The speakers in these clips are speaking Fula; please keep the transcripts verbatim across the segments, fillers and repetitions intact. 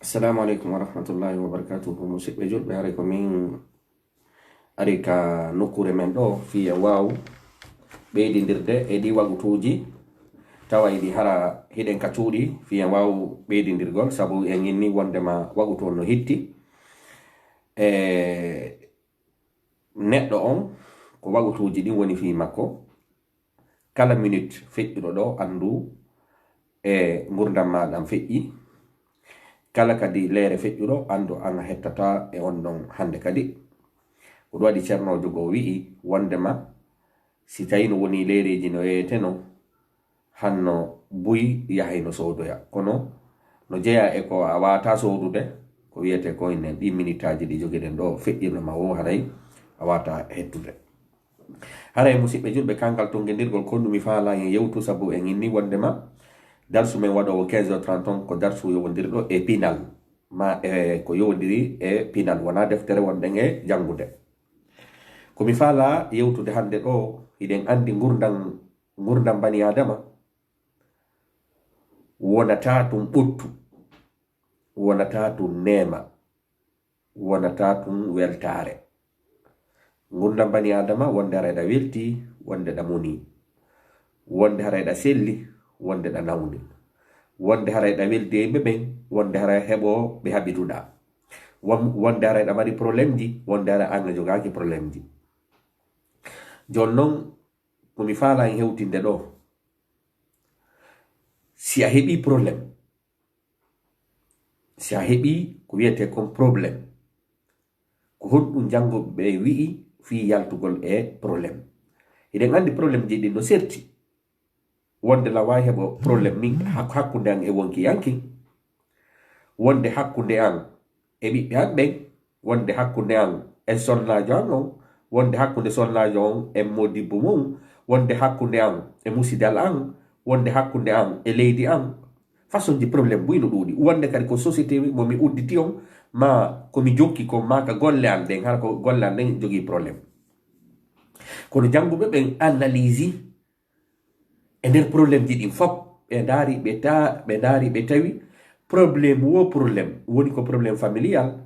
Assalamu aleykum wa rahmatullahi wa barakatuhu. Musidɓe julɓe, hare ko min ari ka nokkuure men ɗo, fii en waawu ɓeydindirde e ɗi wagutuuji, tawa e ɗi hara hiɗen ka cuuɗi, fii en waawu ɓeydindirgol, sabu en inni wondema wagutu on no hitti. E neɗɗo on, ko wagutuuji ɗin woni fii makko. Kala minute feƴƴuɗo ɗo, anndu e ngurdam maa ɗam feƴƴi. Kala kadi leere feƴƴuɗo, anndu an a hettata e on ɗon hannde kadi. Ko ɗum waɗi cernoojo goo wi'i wondema si tawi no woni leereeji no yeeyeteno, hanno buy yahay no soodoya. Kono no jeyaa e ko a waata soodude, ko wiyetee ko enen ɗin minitaaji ɗi jogiɗen ɗo feƴƴirno ma wo haray a waata hettude. Haray, musidɓe julɓe, kangal tonngindirgol ko mi faalaa en yewtu, sabu en inni wondema darsu men waɗoowo quinze heures trente on ko darsu yowondirɗo e pinal, ma e ko yowondiri e pinal, wonaa deftere wonɗen e janngude. Ko mi faalaa yewtude hannde ɗo, hiɗen anndi ngurdam, ngurdam bani Aadama wonataa tun ɓuttu, wonataa tun neema, wonataa tun weltaare. Ngurdam bani Aadama, wonde hara eɗa welti, wonde ɗa moni, wonde hara eɗa selli, wonde ɗa nawni, wonde hara eɗa weldi e yimɓe ɓen, wonde hara heɓo ɓe haɓiduɗa, won-, wonde hara eɗa mari problemji, wonde hara an a jogaaki problemji. Jooni non, ko mi faalaa en hewtinde ɗo, si a heɓii problème, si a heɓii ko wiyetee kon problème, ko honɗum jannguɓe ɓe wi'i fii yaltugol e problème? Hiɗen anndi problemji ɗin no serti. Wonde la waawi heɓo problème min hak-, hakkunde an e wonki yanki, wonde hakkunde an e ɓiɓɓe an ɓen, wonde hakkunde an e sonnaajo an on, wonde hakkunde sonnaajo on e modibbo mum, wonde hakkunde an e musidal an, wonde hakkunde an e leydi an. Façon ji problème buy no ɗuuɗi. Wonde kadi ko société mo mi udditi on, ma ko mi jokki kon, ma ka golle an ɗen, hara ko golle an ɗen jogii problème. Kono jannguɓe ɓen analyse e nder problème ji ɗin fop, ɓe ndaari, ɓe ta-, ɓe ndaari, ɓe tawi problème wo problème. Woni ko problème familial,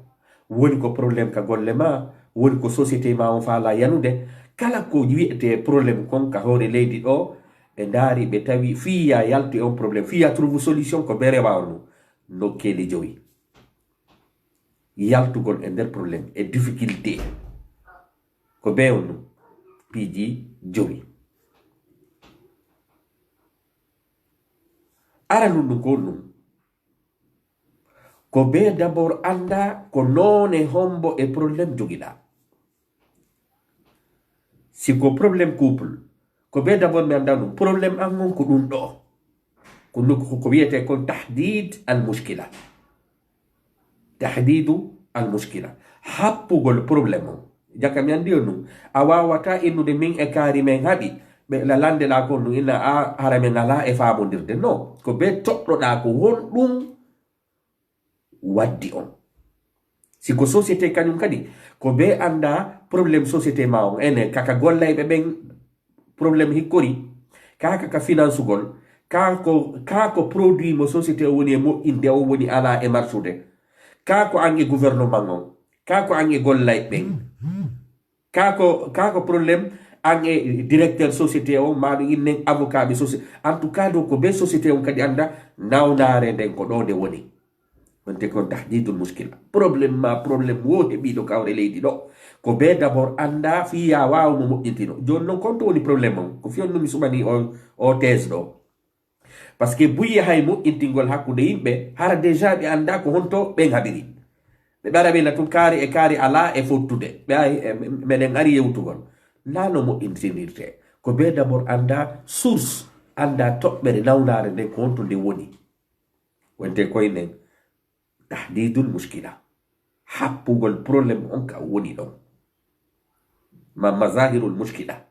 woni ko problème ka golle ma, woni ko société ma on faalaa yanude. Kala ko wiyetee problème kon ka hoore leydi ɗo, ɓe ndaari, ɓe tawi fii ya yaltu e on problème, fii ya trouve solution, ko bee rewa on nokkeeli jowi. Yaltugol e nder problème e difficulté, ko bee on piiji jowi. Aranun ɗum ko honɗum? Ko bee d'abord annda ko noone hombo e problème jogiɗa. Si ko problème couple, ko bee d'abord mi annda ɗum, problème an on ko ɗum ɗo. Ko nu-, ko, ko wiyetee kon tahdid al mushkila. Tahdidu al mushkila. Happugol problème on. Jaka mi anndi on ɗum. A waawataa innude min e kaari men haɓi. Ɓe la lande ɗa kon ɗum inna a hara men alaa e faamondirde. No, ko bee toɗɗoɗa ko honɗum waddi on. Si ko société kañum kadi, ko bee annda problème société ma on. Ene, kaka gollayɓe ɓen problème hikkori, kaka ka finansugol, ka ko, ka ko produit mo société o woni e moƴƴinde, o woni alaa e marsude, ka ko an e gouvernement on, ka ko an e gollayɓe ɓen, ka ko, ka ko problème an e directeur société on, ma ɗum innen avocat ɓe société. En tout cas, donc, ko bee société on kadi annda nawnaare nden ko ɗo nde woni. Wonte kon tahdidul muskila. Problème ma, problème wo heɓiiɗo ka hoore leydi ɗo. Ko bee d'abord annda fii ya waaw mo moƴƴintino. Jooni non, kon to woni problème on? Ko fii on no mi suɓani o, o thèse ɗo. Parce que buy yahay moƴƴintingol hakkunde yimɓe, hara déjà ɓe annda ko honto ɓen haɓiri. Ɓe ɓara ɓe la tun kaari e kaari alaa e fottude. Ɓe ay, e, me-, meɗen ari yewtugol. Naa no moƴƴintinirte. Ko bee d'abord annda source, annda toɓɓere nawnaare nden ko honto nde woni. Wonte koye nden tahdidul muskila. Happugol problème on ka woni ɗon. Ma mazahirul muskila.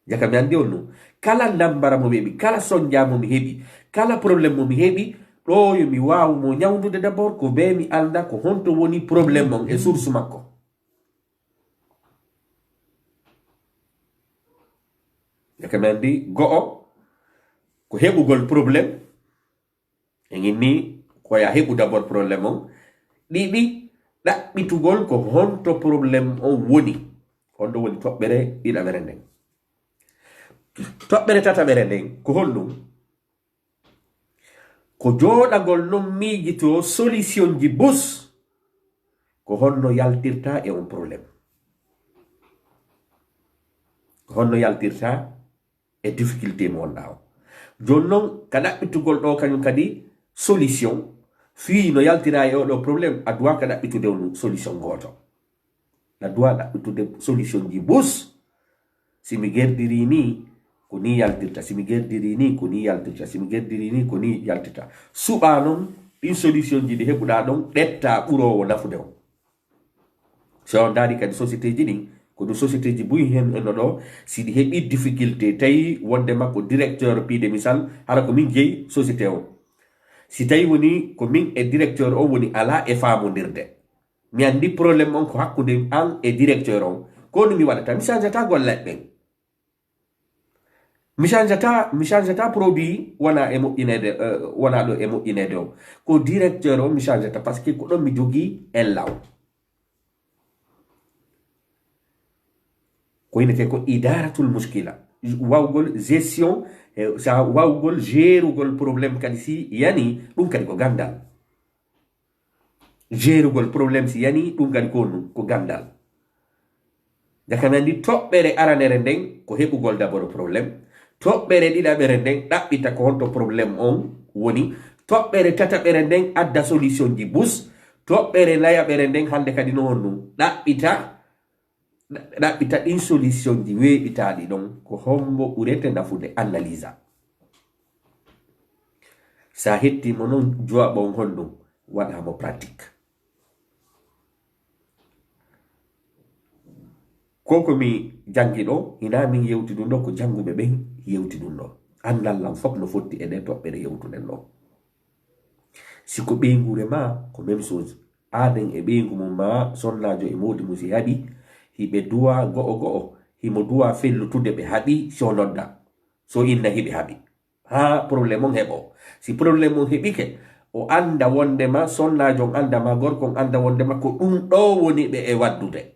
Jaka mi anndi on no. Kala ndambara mo mi heɓi, kala sonja mo mi heɓi, kala problème mo mi heɓi, ɗo yo mi waawu mo ñawndude d'abord, ko bee mi annda ko honto woni problème on e source makko. Jaka mi anndi go'o, ko heɓugol problème, en inni Ko yo a heɓu d'abord problème on. Ɗiɗi, ɗaɓɓitugol ko honto problème on woni. On ɗo woni toɓɓere ɗiɗaɓere nden. Toɓɓere tataɓere nden, ko honɗum? Ko jooɗagol non miijitoo solution ji bus. Ko honno yaltirta e on problème? Ko honno yaltirta e difficulté mo wonɗaa o? Jooni non, ka ɗaɓɓitugol ɗo kañum kadi solution, fii no yaltira e oɗo problème, a duwa ka ɗaɓɓitude on solution gooto. A duwa ɗaɓɓitude solution ji bus. Si mi gerdiri ni, ko ni yaltirta. Si mi gerdiri ni, ko ni yaltirta. Si mi gerdiri ni, ko ni yaltirta. Suɓa non, ɗin solution ji ɗi heɓuɗaa ɗon, ɗetta ɓuroowo nafude on. So on ndaari kadi société ji ɗin, ko ɗum société ji buy hen e no ɗo, si ɗi heɓi difficulté, tawi wonde makko directeur piide misal, hara ko min jeyi société o. Si tawi woni ko min e directeur o woni ala e faamondirde. Mi anndi problème on ko hakkunde an e directeur on. Ko no mi waɗata, mi changeata golle ɓen. Mi changeata, mi changeata produit wona e moƴƴineede, eh, wona ɗo e moƴƴineede o. Ko directeur o mi changeata parce que ko ɗon mi jogii ella o. Ko innete ko idaratul muskila. Wawgol gestion, eh, sa wawgol gérugol problème kadi si yani, ɗum kadi ko gandal. Gérugol problème si yani, ɗum kadi ko ɗum, ko gandal. Jaka mi anndi toɓɓere aranere nden ko heɓugol d'abord problème. Toɓɓere ɗiɗaɓere nden ɗaɓɓita ko honto problème on woni. Toɓɓere tataɓere nden adda solution ji bus. Toɓɓere nayaɓere nden hannde kadi no honɗum ɗaɓɓita, ɗaɓɓita ɗin solution ji weeɓitaaɗi ɗon ko hombo ɓurete nafude analyse. Sa hetti mo non jowaɓa on honɗum waɗa mo pratique. Ko ko mi janngi ɗo, hinaa min yewti ɗum ɗo, ko jannguɓe ɓen yewti ɗum ɗo. Anndal lan fof no fotti e ɗe toɓɓere yewtuɗen ɗo. Si ko ɓeynguure ma, ko même chose. Aaden e ɓeyngu mum ma, sonnaajo e moodi mum si haɓi, hiɓe duwa go'o go'o, himo duwa fellutude ɓe haɓi, si o nodda. So inna hiɓe haɓi. Haa problème on heɓo. Si problème on heɓike, o annda wondema, sonnaajo on annda ma, gorko on annda wondema, ko ɗum ɗo woni ɓe e waddude.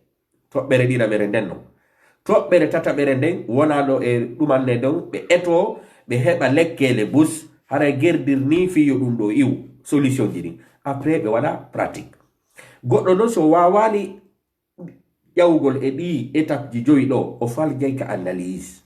Toɓɓere ɗiɗaɓere nden non. Toɓɓere tataɓere nden wona ɗo e ɗumanne ɗon, ɓe eto, ɓe heɓa lekkeele bus, haray gerdir ni fii yo ɗum ɗo iwu, solution ji ɗin. Après ɓe waɗa pratique. Goɗɗo non so waawaali ƴawgol e ɗii étape ji joyi ɗo, o faljay ka analyse.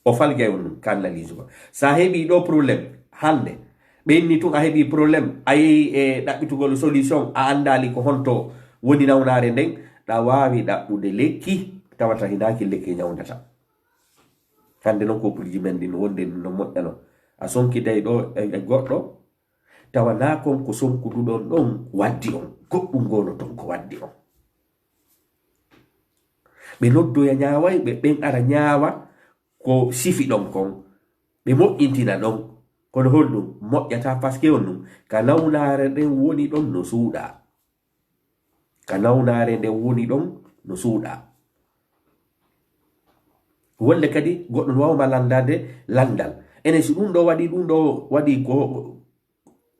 O faljay on ɗum ka analyse ko. Sa heɓi ɗo problème, hannde, ɓenni tun a heɓi problème, a yehi e ɗaɓɓitugol solution, a anndaali ko honto woni nawnaare nden, ɗa waawi ɗaɓɓude lekki, tawata hinaaki lekki ñawndata. Hannde non ko produit ji men ɗin wonde no moƴƴano. A sonkiday ɗo e, e goɗɗo, tawa naa kon ko sonkuduɗon ɗon waddi on, goɗɗum gono ton ko waddi on. Ɓe noddoya ñaawayɓe, ɓen ara ñaawa ko sifi ɗon kon, ɓe moƴƴintina ɗon. Kono honɗum moƴƴata? Parce que on ɗum, ka nawnaare nden woni ɗon no suuɗa. Ka nawnaare nden woni ɗon no suuɗa. Wonde kadi goɗɗo no waawma lanndade lanndal. Enen si ɗum ɗo waɗi, ɗum ɗo waɗi ko,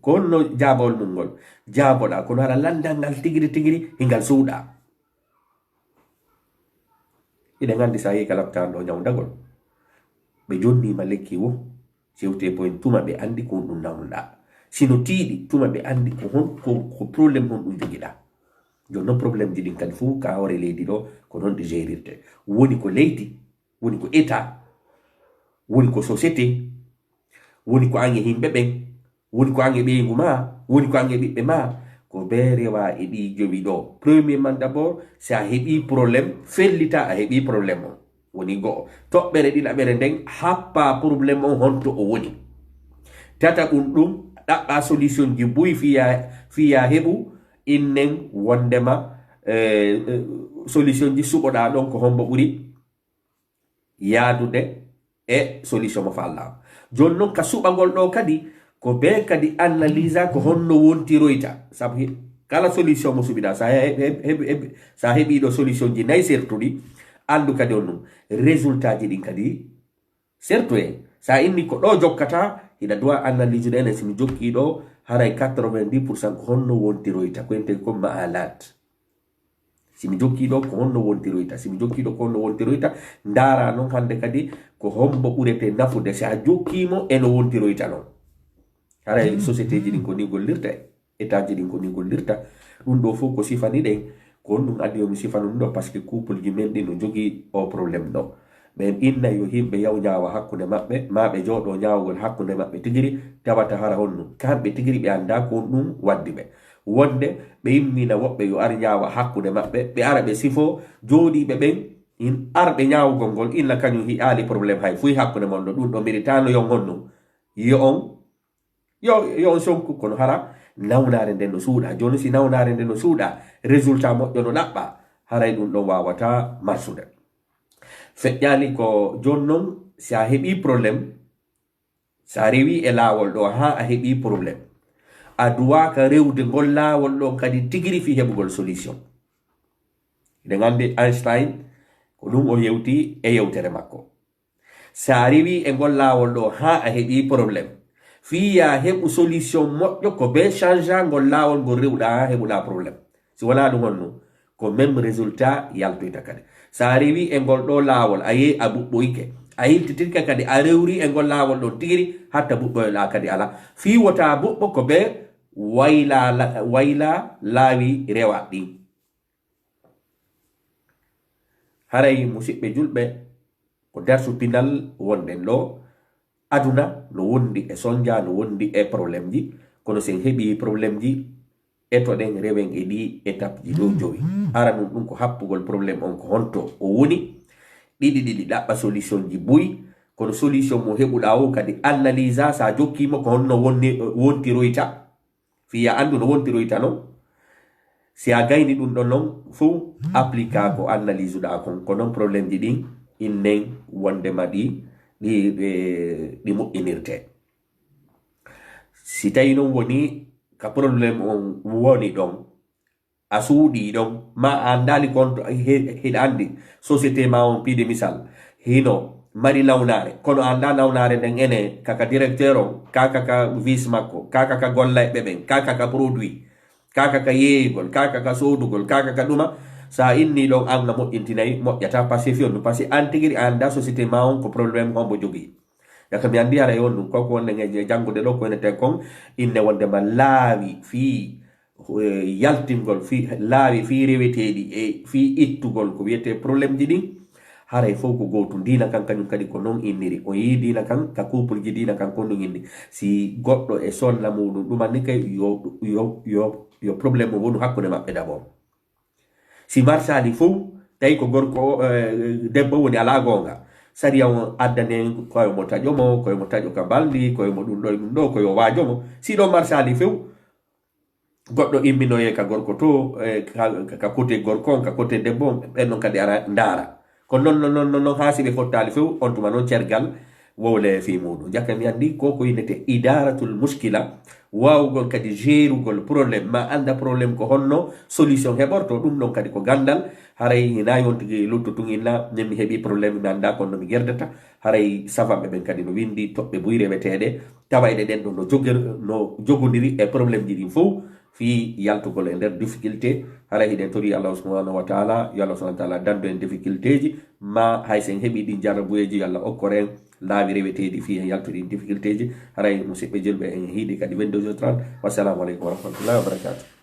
ko honno jaabawol mum ngol? Jaaboɗa, kono hara lanndal ngal tigiri tigiri, hingal suuɗa. Hiɗen anndi sa yehi ka laptaan ɗo ñawndagol, ɓe jonnii ma lekki wo, sewte poin tuma ɓe anndi ko honɗum nawnuɗa. Sino tiiɗi, tuma ɓe anndi ko hon, ko, ko problème honɗum jogiɗa. Jooni non problème ji ɗin kadi fof ka hoore leydi ɗo, ko noon ɗi gérirte. Woni ko leydi, woni ko état, woni ko société, woni ko an e yimɓe ɓen, woni ko an e ɓeyngu ma, woni ko an e ɓiɓɓe ma. Ko bee rewa e ɗii jowi ɗo. Premièrement d'abord, si a heɓii problème, fellita a heɓii problème on. Woni go'o. Toɓɓere ɗiɗaɓere nden, happa problème on honto o woni. Tataɓum ɗum, ɗaɓɓa solution ji buy fiya, fiya heɓu innen wondema, eh, eh, solution ji suɓoɗa ɗon ko hombo ɓuri yaadude e solution mo falla. Jooni non ka suɓagol ɗo kadi, ko bee kadi analyse ko honno wontiroyta. Sabu he-, kala solution mo suɓiɗa, sa he-, he-, he-, he-, sa heɓi ɗo solution ji nayi sertuɗi, anndu kadi on ɗum. Résultat ji ɗin kadi sertu e. Sa inni ko ɗo jokkata, Hiɗa duwa analyse ɗen, si mi jokki ɗo, haray quatre-vingt-dix pour cent ko honno wontiroyta, ko ente ko ma'alat. Si mi jokki ɗo, ko honno wontiroyta, si mi jokki ɗo, ko honno wontiroyta, ndaara non hannde kadi ko hombo ɓurete nafude, si a jokki mo e no wontiroyta non. Haray société ji ɗin ko ni gollirta, état ji ɗin ko ni gollirta. Ɗum ɗo fof ko sifani ɗen, ko honɗum addi yo mi sifanu ɗum ɗo, parce que couple ji men ɗin no jogii o problème ɗo. Ɓen inna yo himɓe yaw ñaawa hakkunde maɓɓe, ma ɓe jooɗo ñaawugol hakkunde maɓɓe tigiri, tawata hara honɗum. Kamɓe tigiri ɓe anndaa ko honɗum waddi ɓe. Wonde ɓe immina woɓɓe yo ar ñaawa hakkunde maɓɓe, ɓe ara ɓe sifo jooɗiiɓe ɓen, in ar ɓe ñaawugol ngol, inna kañum hi'aali problème hay fuy hakkunde mon ɗo, ɗum ɗo mbiɗi tano yon honɗum. Yo on, yo, yo on sonku, kono hara nawnaare nden no suuɗa. Jooni si nawnaare nden no suuɗa, résultat moƴƴo no ɗaɓɓa, haray ɗum ɗon waawata marsude. Feƴƴaali ko jooni non, si a heɓii problème, si a rewii e laawol ɗo haa a heɓii problème, a duwaaka rewde ngol laawol ɗon kadi tigiri fii heɓugol solution. Eɗen anndi Einstein, ko ɗum o yewti e yewtere makko. Si a rewii e ngol laawol ɗo haa a heɓii problème, fii ya heɓu solution moƴƴo, ko bee changea ngol laawol ngol rewɗaa haa heɓuɗaa problème. Si wonaa ɗum honno, ko même résultat yaltoyta kadi. Si a rewii e ngol ɗo laawol, a yehi a ɓuɓɓoyke, a yiltitirke kadi, a rewrii e ngol laawol ɗon tigiri, hatta ɓuɓɓoyɗaa kadi alaa. Fii wota ɓuɓɓo ko bee wayla, wayla laawi rewa ɗin. Haray, musiɓɓe julɓe, ko darsu pinal wonɗen ɗo. Aduna no wondi e sonja, no wondi e problème ji, kono si en heɓii problème ji, etoɗen, rewen e ɗii étape ji ɗo jowi. Aranun ɗum ko happugol problème on ko honto o woni. Ɗiɗi ɗiɗi ɗaɓɓa solution ji buy, kono solution mo heɓuɗaa o kadi analysa, sa jokkii mo ko honno wonni, wontiroyta. Fii ya anndu no wontiroyta non. Si a gayni ɗum ɗon non, fow applika ko analyse ɗaa kon. Ko non problème ji ɗin innen wondema ɗi, ɗi, ɗi, ɗi moƴƴinirte. Si tawi non woni ka problème on woni ɗon, a suuɗii ɗon, ma a anndaali kon to, he-, hiɗa anndi société ma on, piide misal, hino mari nawnaare, kono a anndaa nawnaare nden ene kaka directeur on, ka kaka vice makko, ka kaka gollayɓe ɓen, ka kaka produit, ka kaka yeeyugol, ka kaka soodugol, ka kaka ɗuma. Sa inni ɗon, an a moƴƴintinay, moƴƴata, parce que fii on ɗum, parce que an tigiri a anndaa société ma on ko problème hombo jogii. Yaka mi anndi haray on ɗum, ko ko wonde e janngude ɗo, ko eneten kon, inne wondema laawi fii, eh, yaltingol fii, laawi fii reweteeɗi e fii ittugol ko wiyetee problème ji ɗin, haray fow ko gootum. Diina kan kañum kadi ko non inniri. O yii diina kan, ka couple ji diina kan ko ɗum inni. Si goɗɗo e sonna muɗum ɗumanike, yo, yo, yo, yo problème o wonu hakkunde maɓɓe d'abord. Si marsaali fow, tawi ko gorko o, eh, debbo woni alaa goonga, sariya on addane ko yo mo taƴo mo, ko yo mo taƴo ka balndi, ko yo mo ɗum ɗo e ɗum ɗo, ko yo waajo mo. Si ɗo marsaali few, goɗɗo imminoye ka gorko to, eh, ka, ka côté gorko on, ka côté debbo on, ɓen non kadi ara ndaara. Ko non, non, non, non, non, haa si ɓe fottaali few, on tuma non cergal wowle fii muɗum. Jakka mi anndi ko ko innete idaratul muskila, waawugol kadi gérugol problème, ma annda problème ko honno solution heɓorto, ɗum ɗon kadi ko ganndal. Haray hinaa yon tigi luttu tun inna, min mi heɓi problème, mi annda kon no mi gerdata. Haray savantɓe ɓen kadi no winndi toɓɓe buy reweteeɗe, tawayɗe ɗen ɗon no jogir-, no jogondiri e problème ji ɗin fow. Fii yaltugol e nder difficulté, haray hiɗen tori Allah subhanahu wa taala, yo Allah subhanahu wa taala dandu en difficulté ji, ma hay sen heɓi ɗin jarrabuyeeji, yo Allah okkor en laawi reweteeɗi fii en yaltude ɗin difficulté ji. Haray musiɓɓe julɓe, en hiiɗi kadi vingt-deux heures trente. Wassalamu aleykum wa rahmatullahi wa barakatuh.